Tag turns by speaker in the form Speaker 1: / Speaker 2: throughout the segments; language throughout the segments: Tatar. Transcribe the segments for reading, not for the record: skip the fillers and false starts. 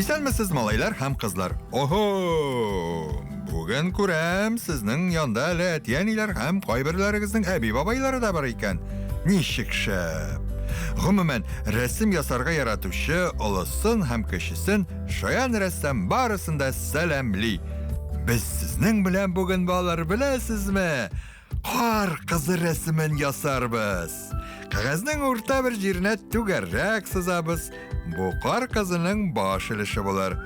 Speaker 1: Исәнмесез, малайлар һәм кызлар. Охо! Бүген күрәм, сезнең янда әле әти-әниләр һәм кайберләрегезнең әби-бабайлары да бар икән. Ничек шәп! Гомумән, рәсем ясарга яратучы олысын һәм кечесен шаян рәссам барысын да сәламли. Без сезнең белән бүген, балалар, беләсезме, Кар кызы рәсемен ясарбыз. Кәгазьнең урта бер җиренә түгәрәк сызабыз. Бу кар кызының баш өлеше булыр.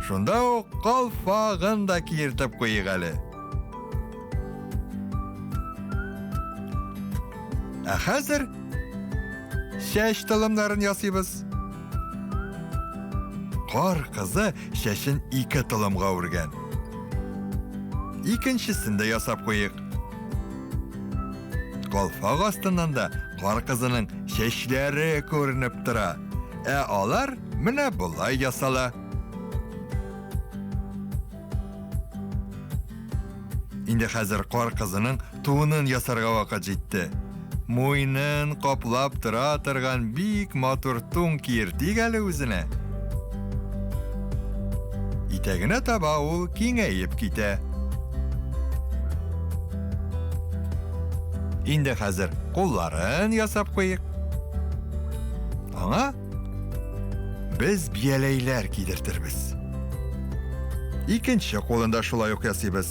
Speaker 1: Шунда ук калфагын да киертеп куйык әле. Ә хәзер чәч толымнарын ясыйбыз. Кар кызы чәчен ике толымга үргән. Икенчесен дә ясап куйык. Калфак астыннан да кар кызының чәчләре күренеп тора. Ә алар менә болай ясала. Инде хәзер кар кызының тунын ясарга вакыт җитте. Муенын каплап тора торган бик матур тун киертик әле үзенә. Итәгенә таба ул киңәеп китә. Инде хәзер кулларын ясап куйык. Аңа без бияләйләр кидертербез. Икенче кулын да шулай ук ясыйбыз.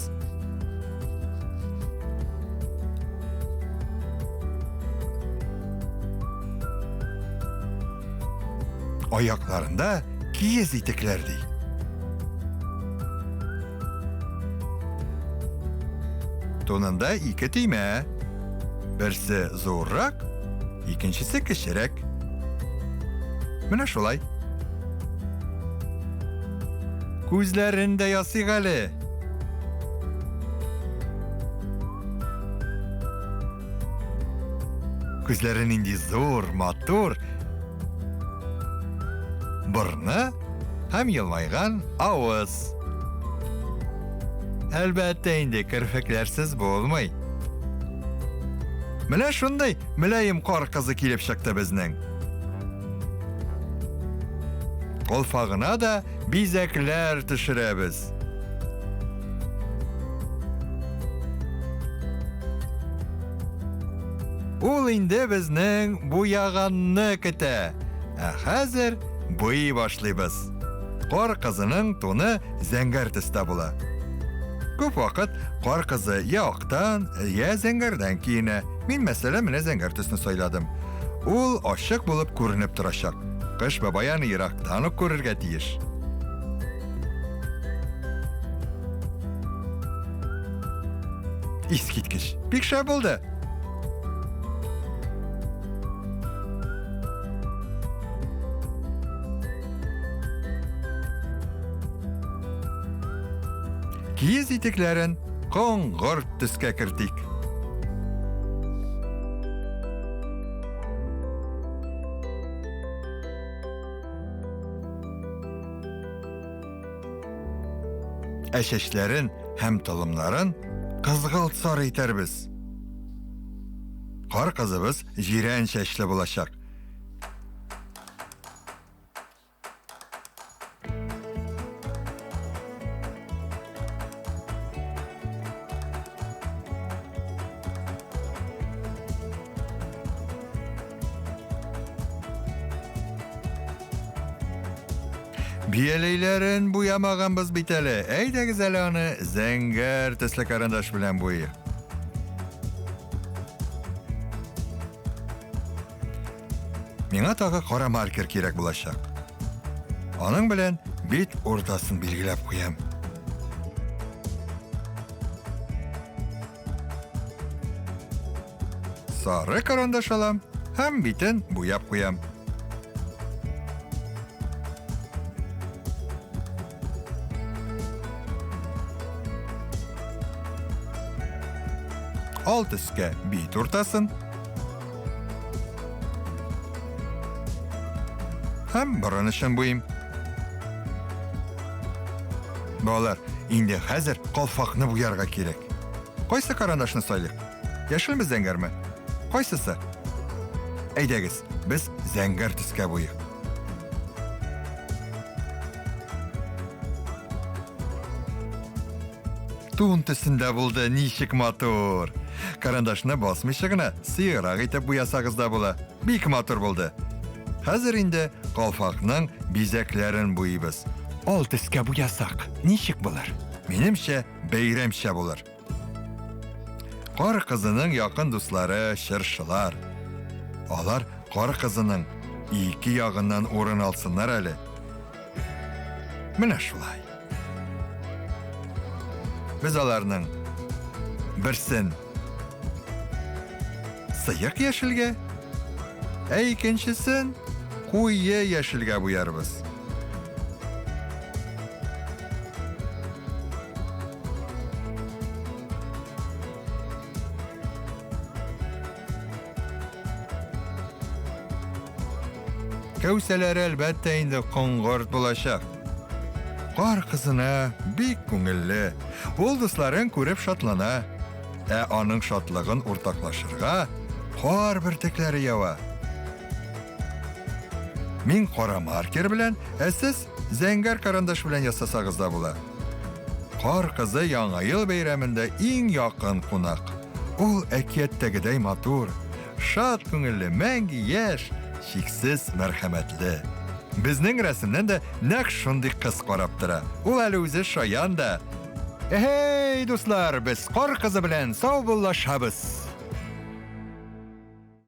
Speaker 1: Аякларында киез итекләр ди. Тунында ике төймә. Берсе зуррак, икенчесе кечерәк. Менә шулай. Күзләрен дә ясыйк әле. Күзләре нинди зур, матур. Борны һәм елмайган авыз. Әлбәттә инде, керфекләрсез булмый. Менә шундый мөлаем кар кызы килеп чыкты безнең. Калфагына да бизәкләр төшерәбез. Ул инде безнең буяганны көтә. Ә хәзер буйый башлыйбыз. Кар кызының туны зәңгәр төстә була. Күп вакыт кар кызы я актан, я зәңгәрдән киенә. Мин, мәсәлән, менә зәңгәр төсне сайладым. Ул ачык булып күренеп торачак. Кыш бабай аны ерактан ук күрергә тиеш. Искиткеч. Бик шәп булды. Киез итекләрен коңгырт төскә кертик. Ә чәчләрен һәм толымнарын кызгылт сары итәрбез. Кар кызыбыз җирән чәчле булачак. Бияләйләрен буямаганбыз бит әле. Әйдәгез әле аны зәңгәр төсле карандаш белән буйыйк. Миңа тагы кара маркер кирәк булачак. Аның белән бит уртасын билгеләп куям. Сары карандаш алам һәм битен буяп куям. Ал төскә бит уртасын һәм борын өчен буйым. Балалар, инде хәзер калфакны буярга кирәк. Кайсы карандашны сайлыйк? Яшелме, зәңгәрме? Кайсысы? Әйдәгез, без зәңгәр төскә буйыйк. Тун төсендә булды, ничек матур! Карандашны басмыйча гына сыеграк итеп буясагыз да була. Бик матур булды. Хәзер инде калфакның бизәкләрен буйыйбыз. Ал төскә буясак, ничек булыр? Минемчә, бәйрәмчә булыр. Кар кызының якын дуслары чыршылар. Алар кар кызының ике ягыннан урын алсыннар әле. Менә шулай. Без аларның берсен сыек яшелгә, ә икенчесен куе яшелгә буярбыз. Кәүсәләре әлбәттә инде коңгырт булачак. Кар кызына бик күңелле. Ул дусларын күреп шатлана. Ә аның шатлыгын уртаклашырга кар бөртекләре ява. Мин кара маркер белән, ә сез зәңгәр карандаш белән ясасагыз да була. Кар кызы Яңа ел бәйрәмендә иң якын кунак. Ул әкияттәгедәй матур, шат күңелле, мәңге яшь, чиксез мәрхәмәтле. Безнең рәсемнән дә нәкъ шундый кыз карап тора. Ул әле үзе шаян да. Әһәй, дуслар, без Кар кызы белән саубуллашабыз.